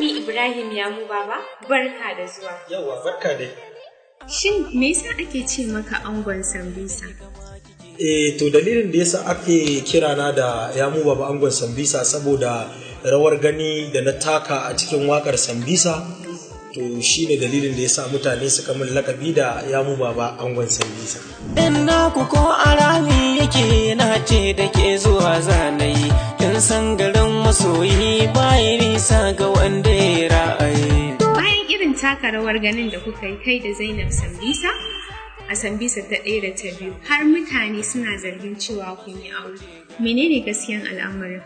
Jarumi Ibrahim Yamu Baba, barka da zuwa. Yawwa, barka dai. Shin me yasa ake ce maka angon Sambisa? Eh, to dalilin da yasa ake kirana da Yamu Baba angon Sambisa saboda rawar gani da na taka a cikin wakar Sambisa, to shine dalilin da yasa mutane suka min lakabi da Yamu Baba angon Sambisa. In naku ko arami yake na ce da ke zuwa zanayi, kin san garin masoyi bayi nisa ga wanda ya ra'ayi. Bayan irin taka rawar ganin da kuka yi kai da Zainab Sambisa a Sambisa ta ɗaya da ta biyu, har mutane suna zargin cewa kun yi aure. Menene gaskiyan al'amarin?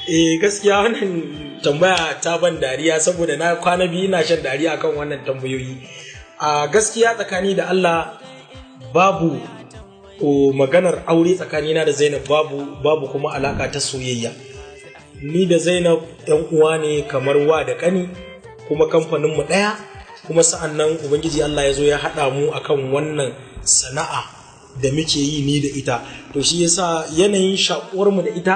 Eh, gaskiya wannan tambaya ta ban dariya saboda na kwana biyu ina shan dariya akan wannan tambayoyi. A gaskiya tsakani da Allah babu maganar aure tsakanina da Zainab, babu kuma alaka ta soyayya. Ni da Zainab yan uwa ne kamar wa da kani, kuma kamfaninmu ɗaya, kuma sa'an nan Ubangiji Allah ya zo ya haɗa mu akan wannan sana'a da muke yi ni da ita. To shi yasa yanayin shakuwarmu da ita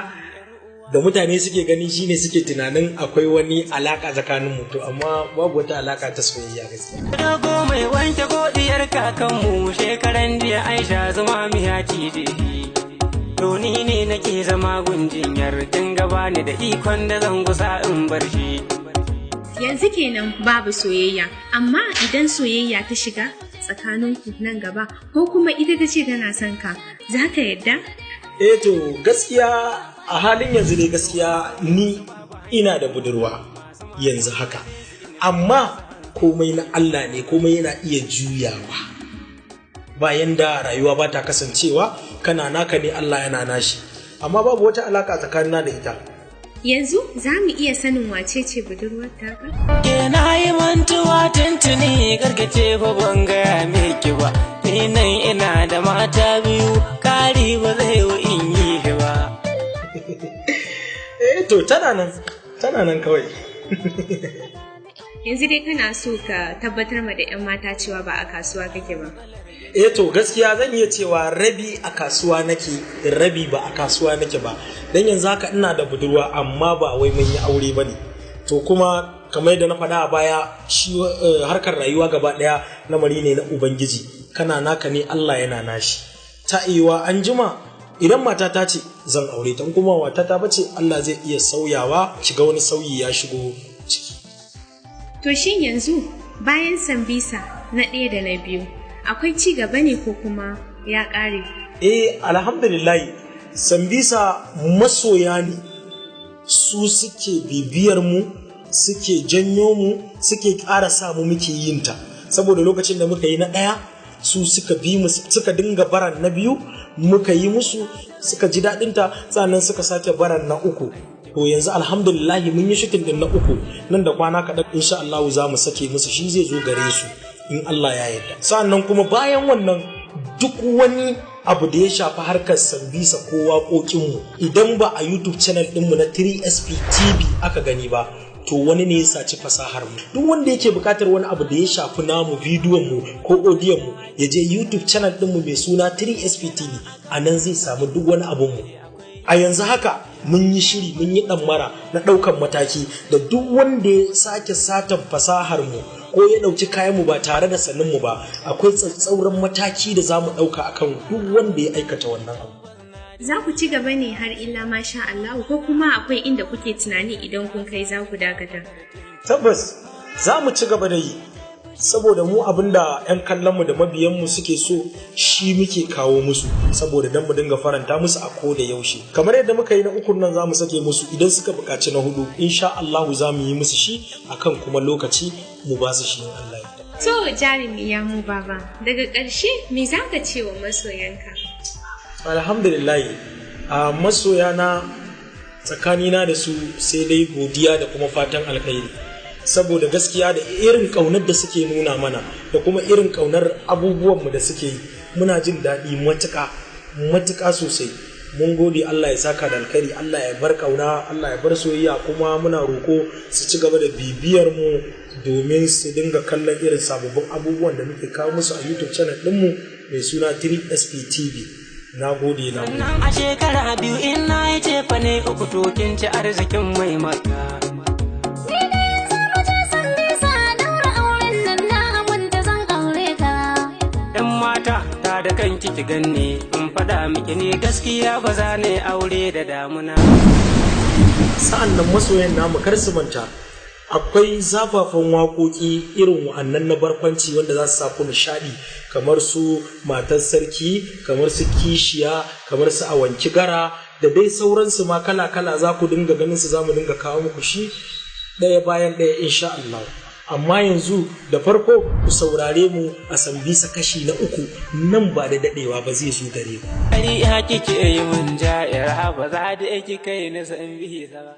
da mutane suke gani shine suke tunanin akwai wani alaka tsakaninmu, to amma babu wata alaka ta soyayya gaskiya. Dogo mai wanke godiyar kakanmu shekaran jiya Aisha zama miya cije shi. To ni ne nake zama gunjinyar kin gaba ni da ikon da zan gusa in bar shi. Yanzu kenan babu soyayya, amma idan soyayya ta shiga tsakaninku nan gaba ko kuma ita ta ce tana son ka, za ka yadda? Eh, to gaskiya a halin yanzu dai gaskiya ni ina da budurwa yanzu haka, amma komai na Allah ne, komai yana iya juyawa. Bayan da rayuwa ba ta kasancewa kana naka ne, Allah yana nashi, amma babu wata alaka tsakanina da ita. Yanzu za mu iya sanin wace ce budurwar taka? Ke na yi mantuwa tuntuni karkace ba ban gaya miki ba. Ni nan ina da mata biyu kari ba zai yi in yi ba. Eh, to tana nan, tana nan kawai. Yanzu dai kana so ka tabbatar ma da 'yan mata cewa ba a kasuwa kake ba. Eh, to gaskiya zan iya cewa rabi a kasuwa nake, rabi ba a kasuwa nake ba. Dan yanzu haka ina da budurwa, amma ba wai mun yi aure bane. To kuma kamar yadda na faɗa a baya, shi harkar rayuwa gaba ɗaya lamari ne na Ubangiji. Kana naka ne, Allah yana nashi. Ta iya an jima idan mata ta ce zan aure ta, in kuma mata ta bace Allah zai iya sauyawa shiga wani sauyi ya shigo ciki. To shin yanzu bayan Sambisa na ɗaya da na biyu, akwai ci gaba ne ko kuma ya ƙare? Eh, alhamdulillah, Sambisa masoya ne su suke bibiyar mu, suke janyo mu, suke ƙara sa mu muke yin ta. Saboda lokacin da muka yi na ɗaya su suka bi mu, suka dinga baran na biyu, muka yi musu suka ji daɗin ta, sannan suka sake baran na uku. To yanzu alhamdulillah mun yi shooting din na uku, nan da kwana kaɗan insha Allah za mu sake musu shi, zai zo gare su in Allah ya yarda. Sannan kuma bayan wannan duk wani abu da ya shafi harkar Sambisa ko waƙoƙinmu, idan ba a YouTube channel ɗinmu na 3SP TV aka gani ba, to wani ne ya saci fasahar mu. Duk wanda yake buƙatar wani abu da ya shafi namu bidiyon mu ko audiyon mu, ya je YouTube channel ɗinmu mai suna 3SP TV, a nan zai samu duk wani abun mu. A yanzu haka mun yi shiri, mun yi ɗammara na ɗaukan mataki da duk wanda ya sake satan fasahar mu ko ya ɗauki kayan mu ba tare da sanin mu ba, akwai tsatsauran mataki da za mu ɗauka akan duk wanda ya aikata wannan abu. Za ku ci gaba ne har illa masha Allah ko kuma akwai inda kuke tunani idan kun kai za ku dakata? Tabbas za mu ci gaba da yi, saboda mu abinda 'yan kallonmu da mabiyanmu suke so shi muke kawo musu, saboda don mu dinga faranta musu a ko da yaushe. Kamar yadda muka yi na ukun nan za mu sake musu, idan suka buƙaci na hudu insha Allahu za mu yi musu shi akan kuma lokaci mu ba su shi in Allah ya yarda. To jarumi Yamu Baba, daga ƙarshe me za ka ce wa masoyanka? Alhamdulillah, a masoyana tsakanina da su sai dai godiya da kuma fatan alkhairi, saboda gaskiya da irin ƙaunar da suke nuna mana da kuma irin ƙaunar abubuwanmu da suke yi, muna jin daɗi matuƙa matuƙa sosai. Mun gode, Allah ya saka da alkhairi, Allah ya bar ƙauna, Allah ya bar soyayya, kuma muna roko su ci gaba da bibiyar mu domin su dinga kallon irin sababbin abubuwan da muke kawo musu a YouTube channel ɗinmu mai suna 3SP TV. Na gode, na gode. Sannan a shekara biyu in na yi cefa ne uku to kin ci arzikin mai maka. ki ganni in faɗa miki ni gaskiya ba za ne aure da damuna. Sa'an nan masoyan namu kar su manta, akwai zafafan waƙoƙi irin wa'annan na barkwanci wanda za su sa ku nishaɗi, kamar su Matar Sarki, kamar su Kishiya, kamar su Awanki Gara, da dai sauransu ma kala-kala. Za ku dinga ganin su, za mu dinga kawo muku shi ɗaya bayan ɗaya insha Allah. Amma yanzu da farko ku saurare mu a Sambisa kashi na uku, nan ba da daɗewa ba zai zo gare ku. Ƙarya kike yi mun ja'ira, ba za da kika yi na Sambisa ba.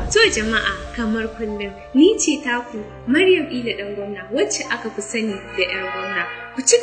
To jama'a, kamar kullum ni ce taku Maryam Ila Dan Gwamna, wacce aka fi sani da 'yar gwamna. Ku ci